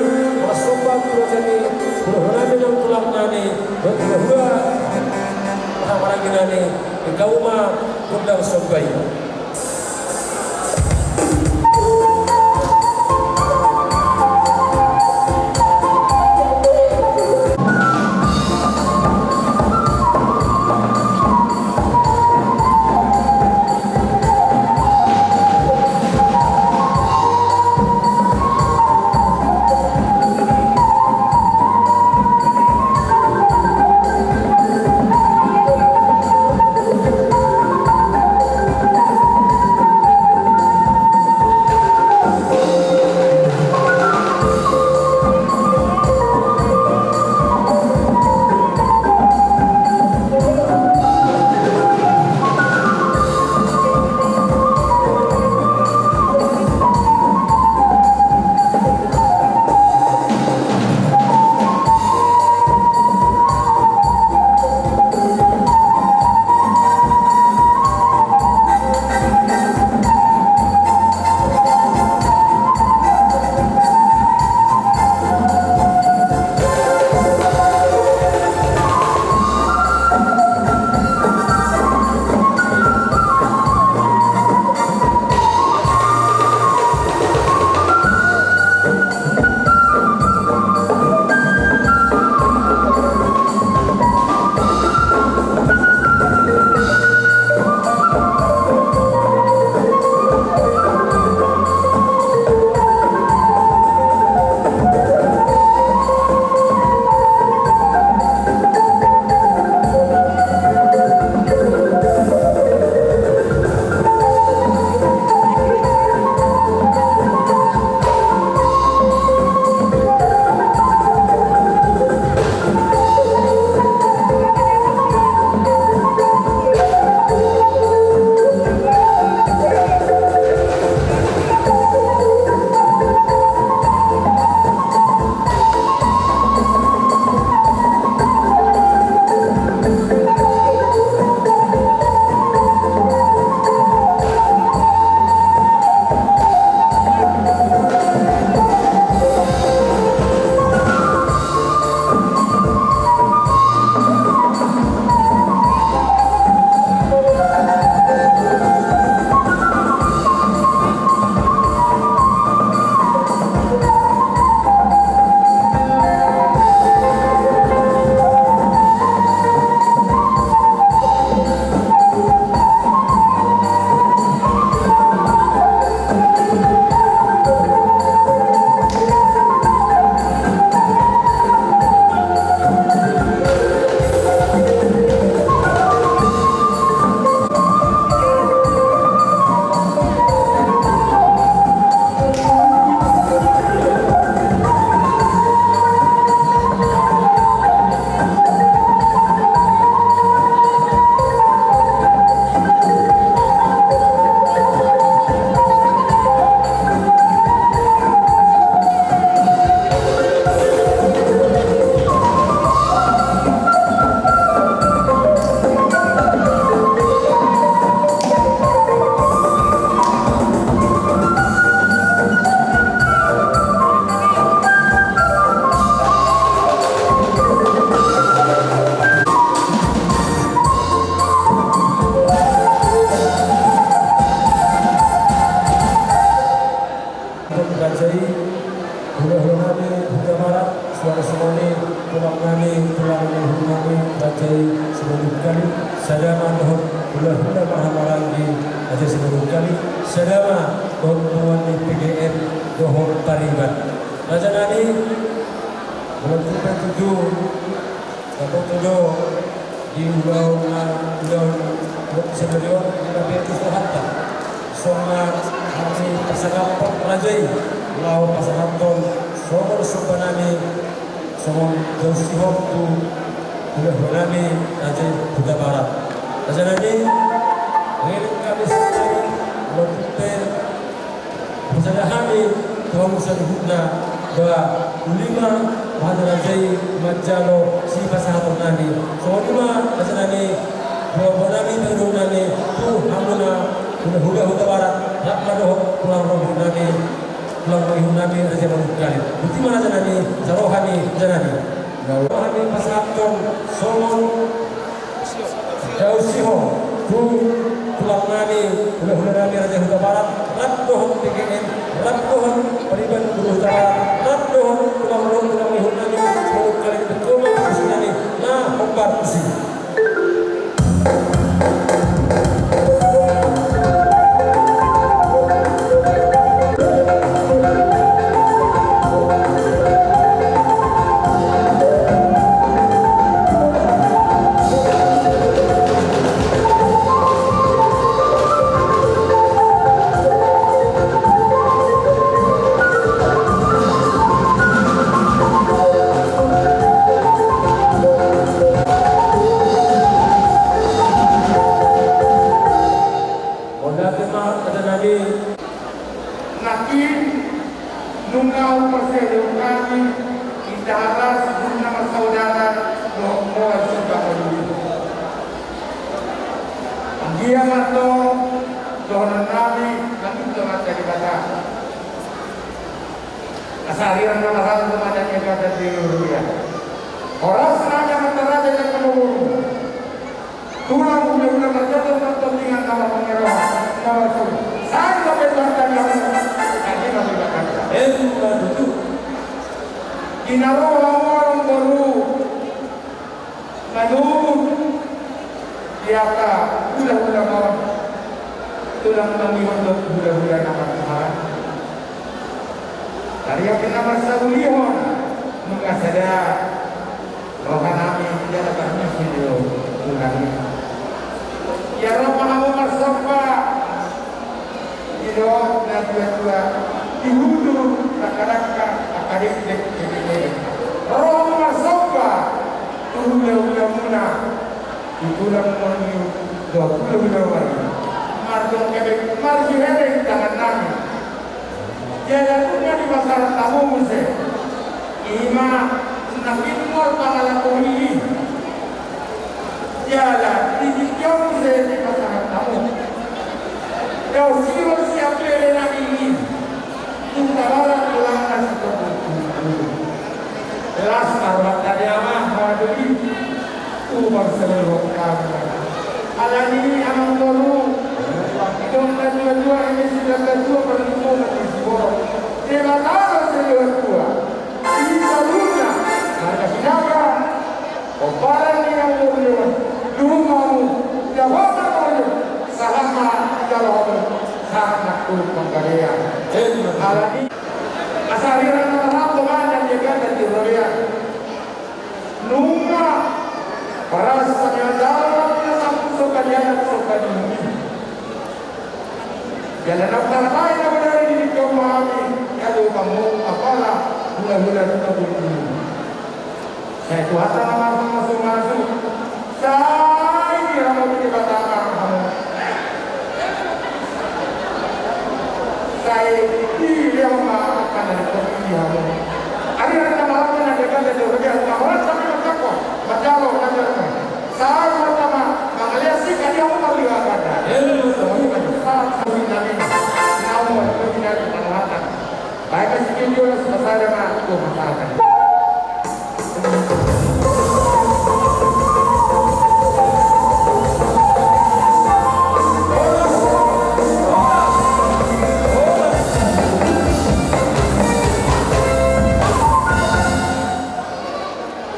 marsomba tu raja i, hulahula nami dohot tulang nami, dohot hulahula marhaha maranggi nami, ingkon hamu ma gondang somba i. Raja i Simanungkalit, sada ma dohot hulahula marhahamaranggi Raja i Simanungkalit, sada ma dohot punguan ni P G M dohot pariban. Raja nami, molo tung pe tutu, dapot do di ulaon, ulaon, ulaon sadari on, di na pe tutu hata. Songon na hami pasangaphon raja i, laho pasahathon songon somba nami, songon dausihon tu hulahula nami Raja i Hutabarat. Raja nami, mangelek hami songon i, molo tung pe husada hami tu hamu saluhutna, ba uli ma hami raja i manjalo sipasahaton nami. Songon i ma raja nami, boa-boa nami, pangidoan nami tu hamuna hulahula Hutabarat, rap ma dohot tulang roha nami, tulang roha nami Raja Manungkalit. Boti ma raja nami, saroha ni raja nami. Laho hami pasahathon songon dausihon tu tulang nami, hulahula nami Raja Hutabarat, rap dohot P G M, rap dohot pariban boru Hutabarat, rap dohot tulang roha, tulang roha nami Manungkalit, tu tulang roha nami na hombar tusi. Mauliate ma raja nami. Nangkin nunga huparsiajarhon hami, indahan las, guru na marsaudara dohot mual sumbangan. Anggiat ma antong dohonon nami, nangkin dohonon ni Debata. Asa hira na marhalto ma di hita di huria. Horas nami amanta raja nang na marboru. Tulang hulahula marjato martondingan na marpangidoan na marsogot. Sai dope Tuhanta di hamu. Kami ma di Debata. Emma tutu. Di na ro hamu amangboru. Manurut di angka hulahula ma on, tulang mangihut dohot hulahula na marhahamaranggi. Tariak na marsaulihon, nunga sada roha nami jala parmisi do tulang i. Ia ro ma hamu marsomba. Didok natuatua, di hulu dangkadangka, angka dekdek debedebe. Ro hamu marsomba tu hulahulamuna, di tulang mangihut dohot hulahula mari. Mardongan hebe, marsihereng tangan nami. Jala nunga dipasahat hamu muse. I ma nangkin mual pangalangkuhi i. Jala di tingki on muse dipasahat hamu. Dao siro siap lele na i. Tung tabarat tulang na sitopuk. Las ma rohanta di ama, hawa doli. Ubar seluruh kami. Alani amangboru. Didok natuatua, eme sidatua parlinggoman ni siborok. Debata do seluatua. Di saluhutna marga Sinaga, pomparan ni amangboru, lumobi hamu, dapot ma hamu, sahat ma jalo hamu, sahat nang tu panggabean. Alani, asa hira na marhalto ma di hita di huria. Nunga paras sangkap dalan na sampul so padianak so padianak. Jala na partai na bodari di tingki on ma hami, jala hamu apala hulahula na bulu. Sai Tuhanta na marmasumasu. Sai diramoti Debata ma hamu. Sai dilehon ma angka na dipilih hamu. Ari ari na malam na dia kan dia dia dia na malam tapi na tako. Macalo na dia kan. Sai pertama mangaliasi kan dia mau lihat kan. Ilmu tahu kan. Sai kami kami. Namu kami kami pangatan. Baik, masih video na sudah ada ma. Tuh, masyarakat.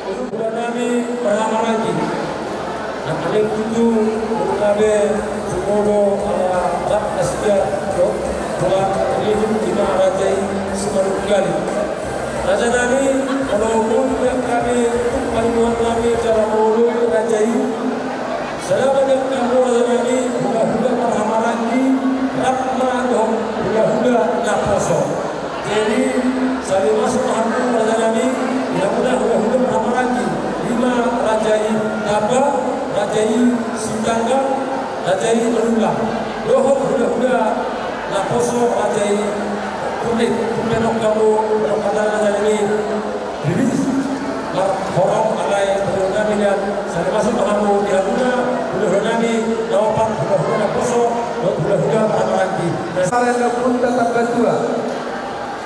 Hulahula nami marhahamaranggi. Alai tutu, molo gabe, sumodo ala rap asia do, tulang, ini ima raja i simarungkali. Raja nami, molo molo hami tuk panuan nami jala molo raja i. Sada ma di angka molo raja nami, hula-hula marhamaranggi, rap ma dohot hula-hula naposo. Jadi, sali masuk ma hamu raja nami, di hamuna hula-hula marhamaranggi, ima raja i Tamba, raja i Sitanggang, raja i Manula. Dohot hula-hula naposo raja i Kulit, tu penok hamu, penok hata raja nami. Rilis. Mar-, horong alai penok nami nian, sali masuk ma hamu di hamuna, hula-hula nami, na opat hula-hula naposo, dohot hula-hula marhamaranggi. Saren na punta Tambatua.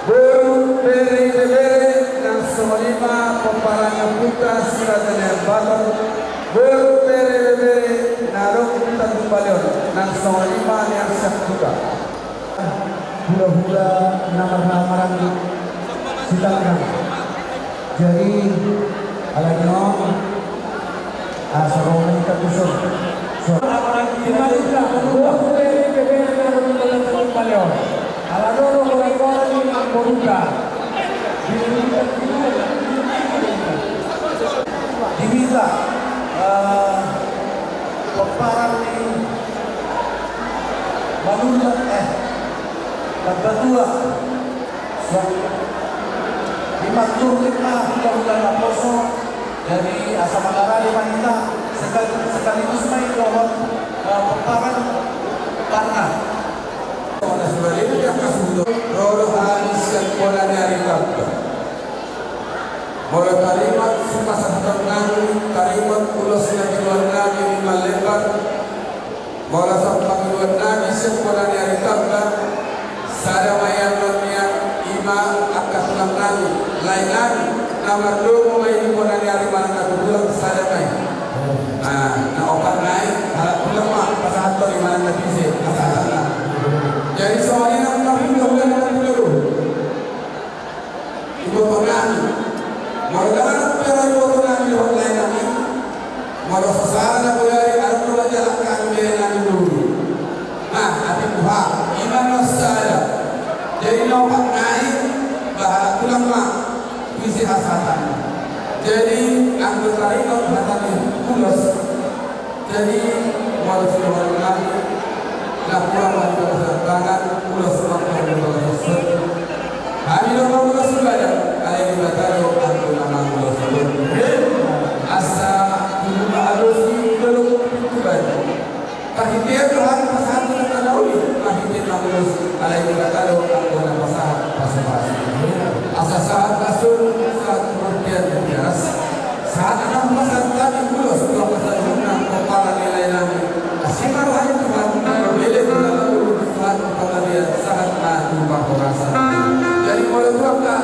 Boru, bere, ibebere, nang songon i ma pomparan ni ompunta si Raja Nai Ambaton. Boru, bere, ibebere, na adong di Tanjung Balai on, nang songon i ma nian sian huta. Hula-hula na marhamaranggi Sitanggang. Jadi, alai ni on, asa ro ma hita tuson. Di hita, eh, pomparan ni Manula, eh, Tambatua. Suang. Ima turnik ma hula-hula naposo. Jadi asa mangarade ma hita sekali-, sekaligus ma i dohot, eh, pomparan Parna. Ro do hami sian bona ni ari Tamba. Molo taringot sipasahaton nami, taringot ulos na tinuan nami di Malembar. Molo sahat pangidoan nami sian bona ni ari Tamba, sada ma i annon nian, ima angka tulang nami, lae nami, na mardomu ma i di bona ni ari manang na tulang, sada ma i. Nah, na opat nai, halak tulang ma pasahathon i manang na pise pasahatanna. Jadi songon i nang na hula-hula na hula-hula. Iboto nami. Molo dang adong pe ra iboto nami dohot lae nami, molo so sada na bodari, adong do ma jala hami bere nami dulu. Nah, atik buha, ima na sada. Jadi na opat nai, ba halak tulang ma, pise hasahatan. Jadi anggo taringot hata ni ulos. Jadi, molo sidohonon nami, na hurang ma di bagasan tangan, ulos ma di bagasan son. Hami do mangulos ibana, alai Debata do anggo na manguloshon. Asa tubu ma alosi, dolok pintu batu. Parhitean do hami pasahat tu na uli, parhitean mangulos, alai Debata do anggo na pasahat pasu-pasu. Asa sahat pasu, sahat tu bontean, tu teras. Sahat ma pasahat hami ulos tu angka saluhutna pomparan ni lae nami. Asi ma roha ni Tuhan, mele tu na marguru Tuhan panggabean, sahat ma tu parhorasan. Jadi molo tu angka.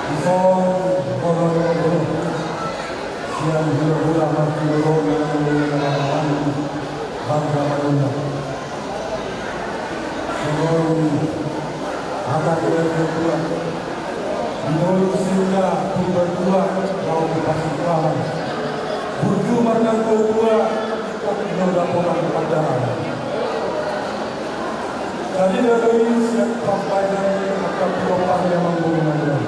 Dison, molo tu angka. Sian hula-hula marhula-hula, hula-hula marhula-hula. Bangga marhula. Songon hata ni natuatua. Molo sila purbatua laho tu pasir laman. Burju marga natuatua, ikut noda pola di pandaran. Jadi dari siap sampai dari angka pinompar yang menggunakan.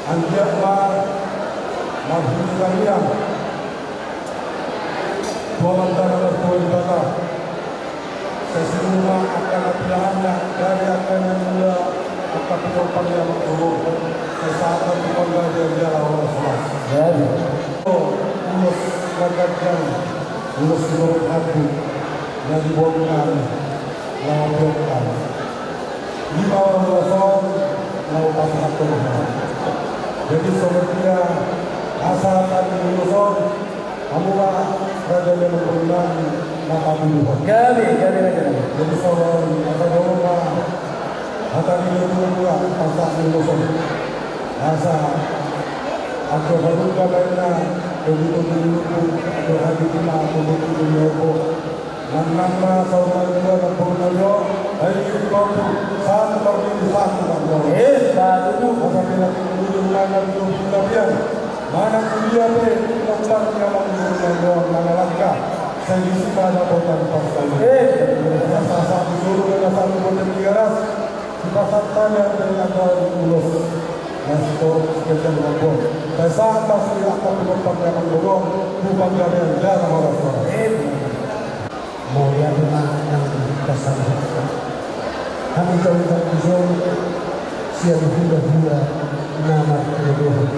Anggiat ma marhite tangiang. Tua mandana martua di bata. Sesungguhnya akan apilahannya dari akan yang mula akan penumpang yang makhluk. Sesaat nanti panggabean dia lawan selas. Jadi. Oh, ulos na ganjang, ulos menurut hati. Yang dibuat kami, lawan kami. Lima orang ulos on, lawan pasangan Tuhan. Jadi sepertinya asa tadi ulos on, Hamu ma raja ni hula-hula nami na hatuduhon. Gabe, gabe, gabe, gabe. Jadi songon hata ni hula-hula, hata ni hula-hula, pasahat ni ulos on. Asa angka hula-hula baenna, togu-togu ni luku, angka hati tina, togu-togu ni opo. Nang nang ma saur matua, nang boru na jo, hai di bambu, satu kami di satu, nang jo. Eh, satu tu. Asa pina hula-hula nami, hula-hula biar. Manang dia pe, umpan dia manang dia mangalangka. Sai disi ma dapotan parsaulian. Eh. Sahat-sahat di suru, sahat-sahat di Bototigaras. Sipasahat hami angka ulos na sitorop sian Jabu Ambon. Sai sahat ma sude angka pinompar ni amang bolon tu panggabean jala horas-horas. Mauliate ma nang di pasahathon. Hami tahu tak bisa sian hula-hula na martinodohon.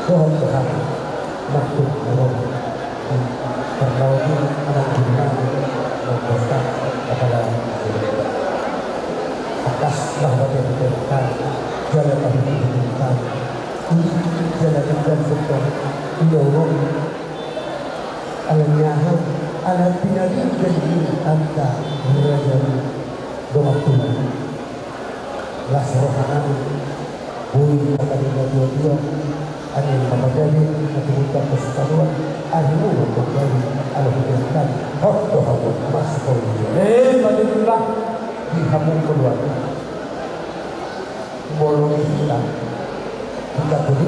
Dohot do hami martinodohon. Parnaomi anak guru nami, mambosta apala. Atas bahwa dia diberikan, jala tahu diberikan. Ini jala diberikan. Ini Allah. Ala ni aha, ala pinadingkan ni angka raja ni dongan tulang. Las roha nami, boi mangkatai na tua-tua, ani mangkatai na tua-tua, pos paluan, ani mangkatai ala hujan kan, hot do hot do, mas kau dia. Eh, betul lah. Di hamu keluarga. Molo di hita, hita tuli,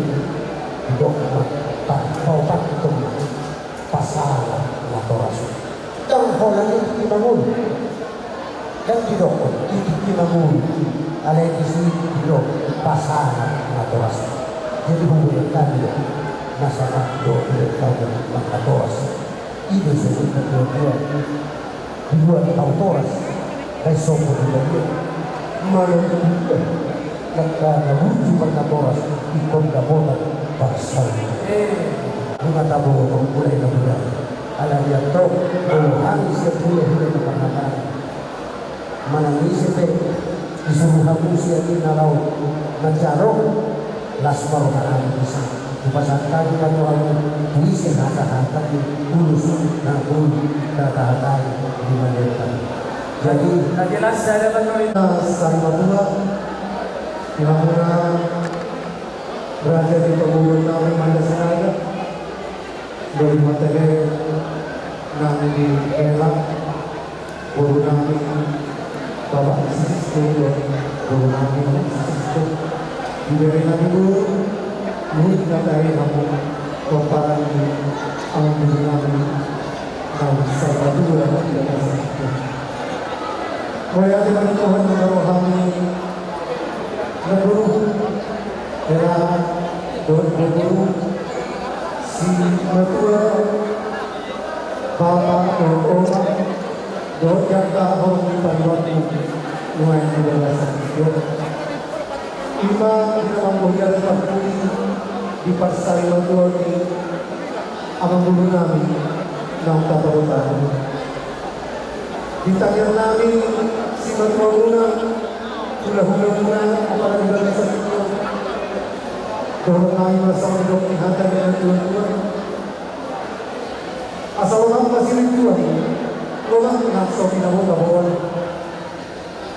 didok ma, pa-, paopat tu ma, pasahat natoras. Ndang holan i tingki mangolu. Ndang didok, i tingki mangolu. Alai disi didok, pasahat natoras. Jadi hubungan kami, na sahat do, didok kami, mangatoras. I do songon na tua-tua. Dibuat hau toras, nai sopo di bagian. Malam itu, nangka na burju marnatoras, ingkon dapotan parsaulian. Nunga tabo, mulai na mulai. Ala ni antong, molo hami sian hula-hula na marhahamaranggi. Manang ise pe, disuru hamu sian i na laho manjalo, las ma roha nami disi. Hupasahat hami ma tu hamu, tu ise hata-hata ni ulos na boi tahatai di manenta. Jadi, na jelas sada ma kami. Sari matua, di hamuna raja ni pamoruon nami Manda Sinaga, dari matene nang di Ela, boru nami, Bapak Sisto, boru nami, Sisto. Di bere nami boru, luhut na tahe hamu, pomparan ni amang boru nami, nang sari matua, di atas itu. Mauliate ma di Tuhan, di rohami, na boru, era, dohot boru, si matua, Bapa dohot Oma, dohot angka horong ni parumaenmu, nuaeng di bagasan i. Ima di na manggohi ari parpudi di parsaripeon ni amang boru nami, naung tapaboa. Di tangiang nami, simatuamuna, hulahulamuna, apala di bagasan i. Dohot nami ma songon didok ni hata ni natua-tua. Asa lomak ma sirinduan, lomak na so pinaboa-boa.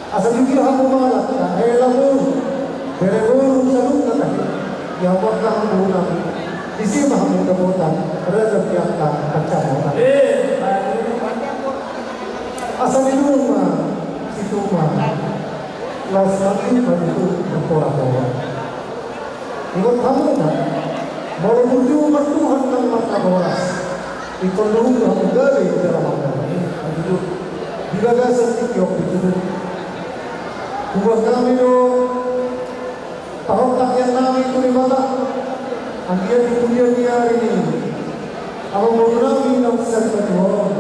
Asa di dia hamu mangalangka, hela boru, bere boru, saluhutna tahe. Di hamu angka boru nami, disi ma hamu dapotan ragam ni angka pansamotan. Asa di rumah, situ ma, laos ma di rumah itu berpora-pora. Ingot hamu ma, molo burju martuhan nang marnahoras, ingkon luhut hamu gabe jala marnahoras. Di bagasan tingki on pitu. Huboan hami do pahompu tangiang nami tu Debata, anggiat di pudian ni ari ni amang boru nami naung saripeon on.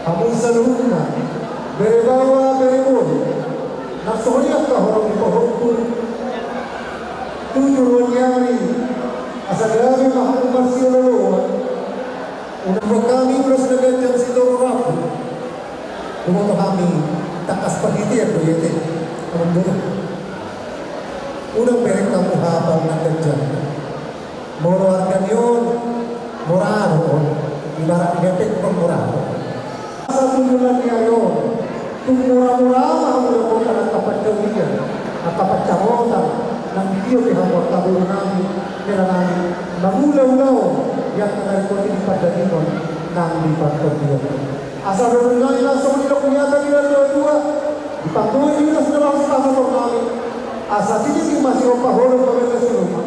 Hamu saluhutna, bere baoa, bere boru, na songon i angka horong ni pahompu tu joloan ni ari, asa gabe ma hamu marsiololoan. Unang boan hami ulos na ganjang sitorop rambu. Huboto hami tangkas pahitean do i ate, amang boru. Unang bereng hamu hapal na ganjang. Molo arga ni on, mora do on, ibarat ni hepeng on mora do on. Asa tu bulan ni ari on, tung mura-mura ma hamu dapotan angka pansaulian, angka pansamotan, nang di dia pe hamu angka boru nami, hela nami, mangula ulaon, di angka na ringkot i di pandagingon, nang di pangantusion. Asa dohonon nami na songon nidok ni hata ni natua-tua, di panggohi ni ulos na laho sipasahaton nami, asa tingki ma sihompa holong bagas ni luma,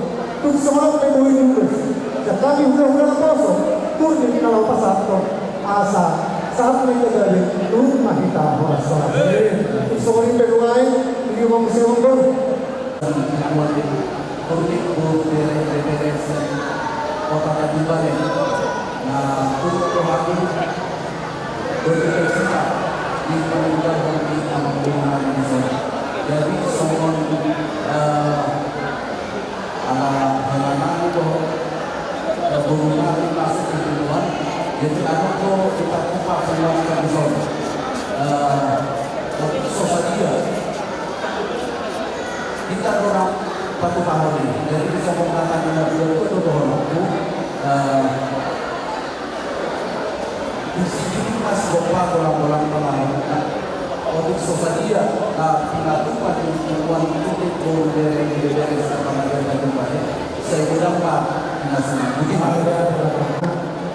Sahat pe boi ni ulos, jala hami hulahula naposo, turpuk na laho pasahathon, asa sahat ma hita gabe, turut ma hita horas-horas. Amin. Songon i pe nuaeng, di rumah museum pun. Turpuk boru bere-bere se-Kota Tanjung Balai. Na turpuk rohangku, berduka cita di peninggalan ni amang boru nami dison. Jadi songon, eh, ala hela nami do, eh, boru nami masuk di tuan. Jadi adong do hita tupa penguasa dison. Eh, tapi so sadia. Hita do na patupahon i. Jadi songon hata ni natuatua do dohononku. Eh, Disi ma sigompa golang-golang pangarahutna. Otik so sadia, na pinatupa ni tuan turpuk boru bere-bere se-Kota Tanjung Balai. Sai godang ma hinasungan. Boti ma.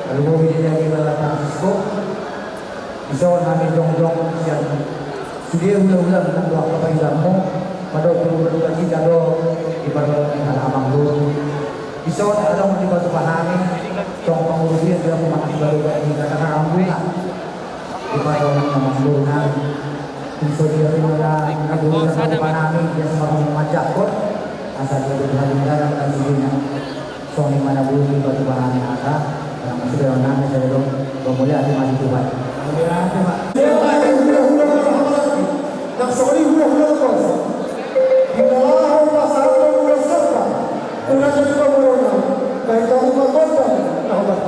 Alu bobi dia di bala Francisco. Dison hami jongjong sian sude hula-hula na dua kapailanmu. Mandok tu berduka cita do di parloan ni halak amang boru. Dison adong dipatupa hami, tong pangurupion di aku mangan baru di kata-kata rambutan. Di parloan ni amang boru nami. Dison dia tu na, na guru dan patupa nami, dia sama kamu manjangkut. Asal dia tu hari dalam dan sini. Songon i ma na boi dipatupa hami hata, na masuk dalam nami saya dong, pemulia hati mati Tuhan. Pemulia hati, Pak. Dia tadi hula-hula na hamati. Nang songon i hula-hula na poso. Di na laho pasahathon ulos sorba. Ulos jadi pamurona. Baik kamu pagodang, na obat.